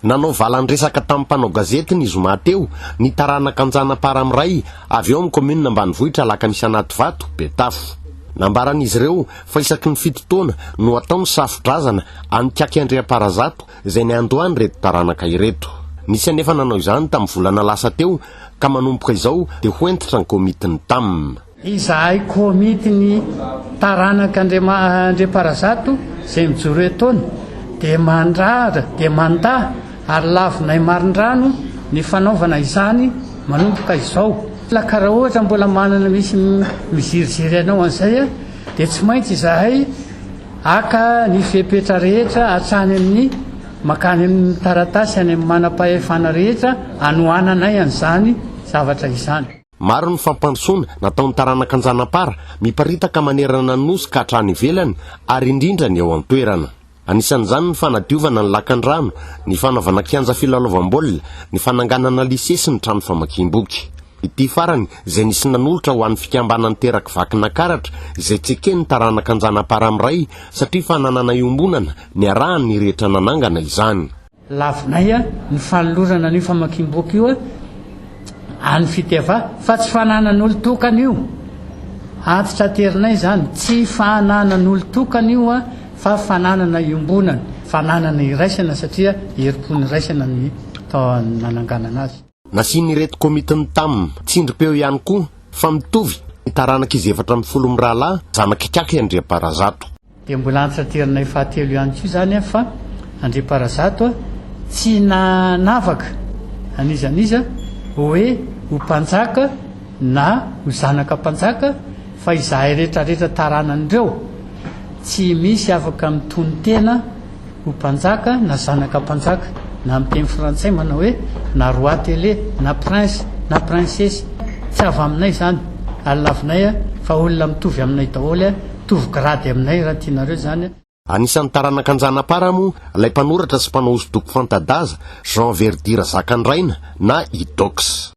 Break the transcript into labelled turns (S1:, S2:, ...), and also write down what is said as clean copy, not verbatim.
S1: Nanao valan-dresaka tamin'ny mpanao gazety ny zoma teo ny taranaka Anjanaparamiray avy ao amin'ny kaominina ambanivohitra Alakamisy Anativato, Betafo. Nambaran'izy ireo fa isaky ny fito taona no atao ny safo-drazana any Ikaky Andriamparazato izay niandohan'ireto taranaka ireto. Nisy anefa nanao izany tamin'ny volana lasa teo ka manomboka izao dia ho hentitra ny komitin'ny Tam.
S2: Izahay komity ny taranaka Andriamparazato izay mijoro etoana dia mandrara dia mandà ary lavinay marindrano ny fanaovana izany manomboka izao. Ka raha ohatra mbola manana misy miziriziry anao an'izay dia tsy maintsy izahay haka ny fepetra rehetra hatrany amin'ny mankany amin'ny taratasy any amin'ny manam-pahefana rehetra hanohananay an'izany zavatra izany.
S1: Maro ny fampandrosoana nataon'ny taranak'Anjanampara miparitaka manerana ny Nosy ka hatrany ivelany ary indrindra ny ao an-toerana. Anisan'izany ny fanadiovana ny lakan-drano, ny fanaovana kianja filalaovam-baolina, ny fananganana lycée sy ny trano famakiam-boky. Ity farany izay nisy nanolotra ho an'ny fikambanan'ny terak'i Vakinakaratra izay tsy eken'ny taranak'Anjanampara miray satria fananana iombonana niarahan'ny rehetra nanangana izany.
S2: Lavinay ny fanolorana an'io famakiam-boky io any Fiteva fa tsy fananan'olon-tokana io. Antitranterinay izany, tsy fananan'olon-tokana io fa fananana iombonana, fananana iraisana satria herim-po niraisana ny tao nananganana azy.
S1: Nasian'ireto komitin'ny Tam tsindrim-peo ihany koa fa mitovy ny taranak'izy 14 mirahalahy zanak'Ikaky Andriamparazato.
S2: Dia mbola antraterinay fahatelo ihany koa izany fa Andriamparazato tsy nanavaka an'iza n'iza hoe ho mpanjaka na ho zanaka mpanjaka fa izahay rehetra rehetra taranan'ireo tsy misy afaka mitonon-tena ho mpanjaka na zanaka mpanjaka na amin'ny teny frantsay manao hoe na roi télé na prince na princesse tsy avy aminay izany ary lavinay fa olona mitovy aminay daholo mitovy grade aminay raha tianareo izany.
S1: Anisan'ny taranak'Anjanapara moa ilay mpanoratra sy mpanao hosodoko fanta-daza Jean Verdi Razakandraina na i Dox.